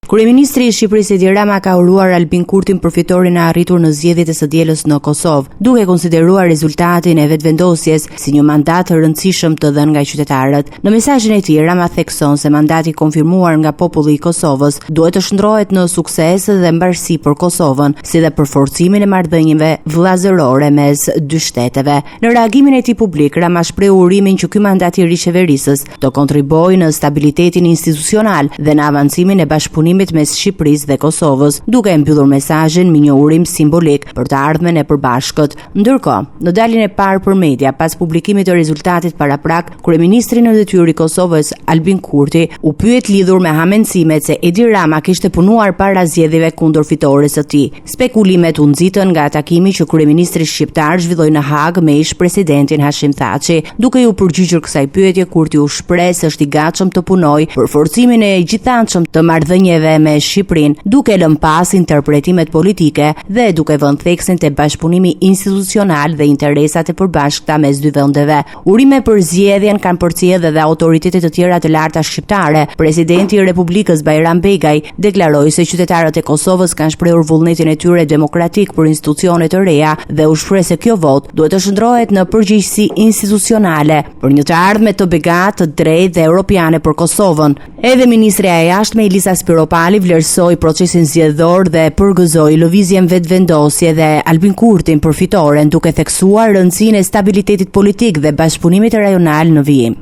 Kryeministri i Shqipërisë Edi Rama ka uruar Albin Kurtin për fitoren e arritur në zgjedhjet e së dielës në Kosovë, duke konsideruar rezultatin e Vetëvendosjes si një mandat të rëndësishëm të dhënë nga qytetarët. Në mesazhin e tij, Rama thekson se mandati i konfirmuar nga populli i Kosovës duhet të shndërrohet në sukses dhe mbarësi për Kosovën, si dhe për forcimin e marrëdhënieve vëllazërore mes dy shteteve. Në reagimin e tij publik, Rama shprehu urimin që ky mandat i ri qeverisës të kontribuojë në stabilitetin institucional dhe në avancimin e bashkëpunimit mes Shqipërisë dhe Kosovës, duke e mbyllur mesazhin me një urim simbolik për të ardhmen e përbashkët. Ndërkohë, në daljen e parë për media pas publikimit të rezultatit paraprak, kryeministri në detyrë i Kosovës, Albin Kurti, u pyet lidhur me hamendësimet se Edi Rama kishte punuar para zgjedhjeve kundër fitores së tij. Spekulimet u nxitën nga takimi që kryeministri shqiptar zhvilloi në Hagë me ish-presidentin Hashim Thaçi. Duke iu përgjigjur kësaj pyetje, Kurti u shpreh se është i gatshëm të punojë për forcimin e gjithanshëm të marrëdhënieve me Shqipërinë, duke lënë pas interpretimet politike dhe duke vënë theksin te bashkëpunimi institucional dhe interesat e përbashkëta mes dy vendeve. Urime për zgjedhjen kanë përcjellë edhe autoritete të tjera të larta shqiptare. Presidenti i Republikës Bajram Begaj deklaroi se qytetarët e Kosovës kanë shprehur vullnetin e tyre demokratik për institucione të reja dhe u shpreh se kjo votë duhet të shndërrohet në përgjegjësi institucionale për një të ardhme të begatë, të drejtë dhe europiane për Kosovën. Edhe ministrja e Jashtme Elisa Spiropali vlerësoi procesin zgjedhor dhe përgëzoi lëvizjen Vetëvendosje dhe Albin Kurtin për fitoren, duke theksuar rëndësinë e stabilitetit politik dhe bashkëpunimit rajonal në vijim.